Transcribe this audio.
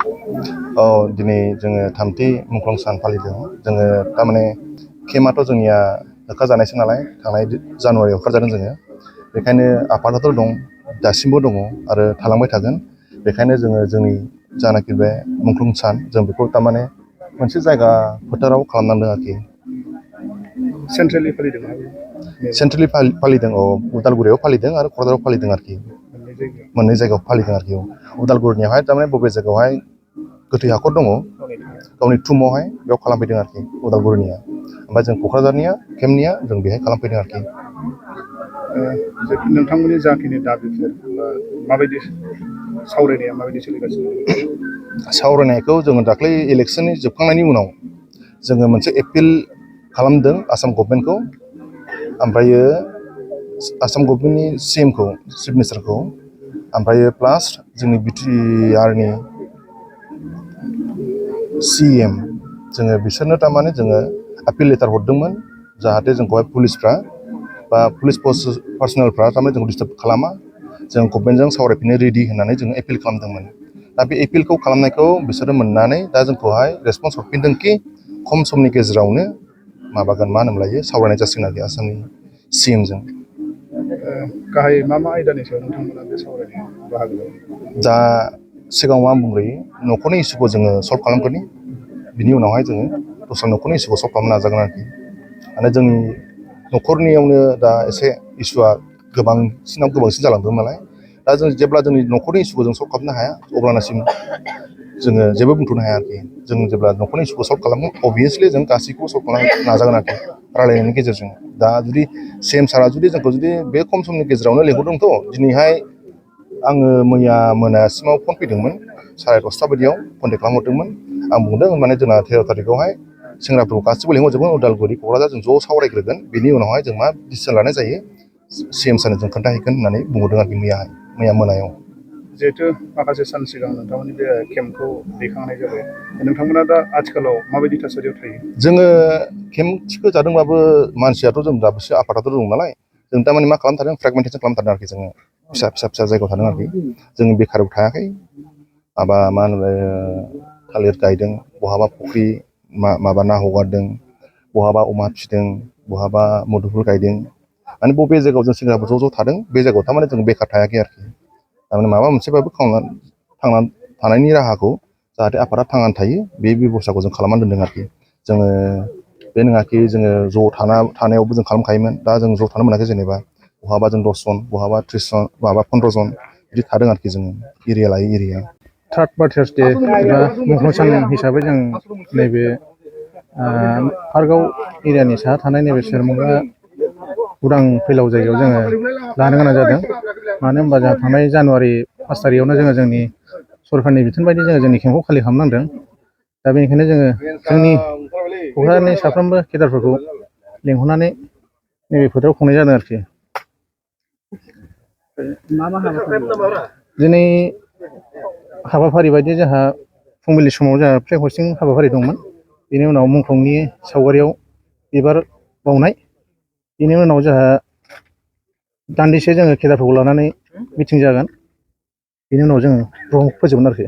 औ दिनै जोङो थामथि मुंख्लं सान फालिदों। जोङो थारमाने केम्पआथ' जोंनिया होखारजानायसो नालाय थांनाय जानुवारियाव होखारजादों जोङो। बेखायनो आफादाथ' दं, दासिमबो दङ आरो थालांबाय थागोन। बेखायनो जोङो जोंनि जानाखि बे मुंख्लं सान जों बेखौ थारमाने मोनसे जायगा फोथाराव खालामनांदों आरोखि। सेन्ट्रेलि फालिदों सेन्ट्रेलि फालिदों, औ उदालगुरियाव फालिदों आरो क'क्राझाराव फालिदों आरोखि। मोननै जायगायाव फालिदों आरोखि। उदालगुरिनियावहाय थारमाने बबे जायगायावहाय गोथै हाखर दङ गावनि थुमावहाय बेयाव खालामफैदों आरोखि उदालगुरिनिया। ओमफ्राय जों क'क्राझारनिया केम्पनिया जों बेहाय खालामफैदों आरोखि। नोंथांमोननि जाखिनि दाबिफोर माबायदि सावरायनाया माबायदि सोलिगासिनो? सावरायनायखौ जोङो दाख्लै इलेक्सननि जोबखांनायनि उनाव जोङो मोनसे एपिल खालामदों आसाम गभर्नमेन्टखौ, ओमफ्रायो आसाम गभर्नमेन्टनि CMखौ, चिफ मिनिस्टारखौ, ओमफ्रायो प्लास जोंनि BTRनि CM जोङो बिसोरनो थारमाने जोङो आपिल लेटार हरदोंमोन जाहाथे जोंखौहाय पुलिसफ्रा बा पुलिस पार्सनेलफ्रा थारमाने जोंखौ डिस्टार्ब खालामा, जों गभर्नमेन्टजों सावरायफिननो रेडि होननानै जोङो एपिल खालामदोंमोन। दा बे एपिलखौ खालामनायखौ बिसोरो मोननानै दा जोंखौहाय रेसपन्स हरफिनदोंखि खम समनि गेजेरावनो माबागोन, मा होनोमोनलाय, सावरायनाय जासिगोन आरोखि आसामनि CMजों। गाहाय मा आयदानि सायाव नोंथांमोना बे सावरायनायाव बाहागो लायो? दा सिगाङाव आं बुंग्रोयो, न'खरनि इसुखौ जोङो सल्भ खालामग्रोनि, बिनि उनावहाय जोङो दस्रा न'खरनि इसुखौ सल्भ खालामनो नाजागोन आरोखि। माने जोंनि न'खरनियावनो दा एसे इसुआ गोबांसिन जालांदों नालाय। दा जों जेब्ला जोंनि न'खरनि इसुखौ जों सल्भ खालामनो हाया अब्लानासिम जोङो जेबो बुंथ'नो हाया आरोखि। जों जेब्ला न'खरनि इसुखौ सल्भ खालामो अभियासलि जों गासैखौबो सल्भ खालामनो नाजागोन आरोखि रायलायनायनि गेजेरजों। दा जुदि CM सारा जुदि जोंखौ जुदि बे खम समनि गेजेरावनो लिंहरदोंथ', दिनैहाय आङो मैया मोनासिमाव फन फैदोंमोन, 10:30 बायदियाव कन्टेक्ट खालामहरदोंमोन। आं बुंदों माने जोंना 13 थारिखआवहाय सेंग्राफोरखौ गासिबो लिंहरजोबगोन, उदालगुरि क'क्राझार जों ज' सावरायग्रोगोन, बेनि उनावहाय जों मा डिसिसन लानाय जायो CM सारनो जों खोन्थाहैगोन होननानै बुंहरदों आरोखि मैया मोनायाव। जिहेथु माखासे सान सिगां नोंथांमोननि बे केम्पखौ दैखांनाय जाबाय, नोंथांमोना दा आथिखालाव माबायदि थासारियाव थायो? जोङो केम्प थिखोजादोंबाबो मानसियाथ' जों दाबोसो आफादाथ' दं नालाय, जों थारमाने मा खालामथारदों, फ्रेगमेन्टेसन खालामथारदों आरोखि। जोङो फिसा जायगायाव थादों आरोखि। जों बेखाराव थायाखै। माबा मा होनो, थालिर गायदों, बहाबा फुख्रि माबा ना हगारदों, बहाबा अमा फिसिदों, बहाबा मुदुफुल गायदों। माने बबे जायगायाव जों सेंग्राफोर ज' थादों बे जायगायाव थारमाने जों बेखार थायाखै आरोखि। थारमाने माबा मोनसेबाबो थांनानै थानायनि राहाखौ जाहाथे आफादा थांनानै थायो बे बेब'स्थाखौ जों खालामनानै दोनदों आरोखि। जोङो बे नङाखि जोङो ज' थानायावबो जों खालामखायोमोन। दा जों ज' थानो मोनाखै, जेनेबा बहाबा जों 10 जन, बहाबा 30 जन, बहाबा 15 जन बिदि थादों आरोखि जोङो एरिया लायै एरिया। थार्ड मार्टार्स डे एबा मुंख्लं सान हिसाबै जों नैबे पार्कआव एरियानि साहा थानाय नैबे सेरमंगा उदां फैलाव जायगायाव जोङो लानो गोनां जादों। मानो होनबा जोंहा थांनाय जानुवारि 5 थारिखआवनो जोङो जोंनि सरकारनि बिथोन बायदि जोङो जोंनि केम्पखौ खालि खालामनांदों। दा बेनिखायनो जोङो जोंनि क'क्राझारनि साफ्रोमबो केडारफोरखौ लेंहरनानै नैबे फोथाराव खुंनाय जादों आरोखि। मा हाबाफारि? दिनै हाबाफारि बायदि जोंहा फुंबिलि समाव जोंहा फ्लेग हस्टिं हाबाफारि दंमोन। बेनि उनाव मुंख्लंनि सावगारियाव बिबार बावनाय, बेनि उनाव जोंहा दान्दिसे जोङो केडारफोरखौ लानानै मिटिं जागोन, बेनि उनाव जोङो फोजोबगोन आरोखि।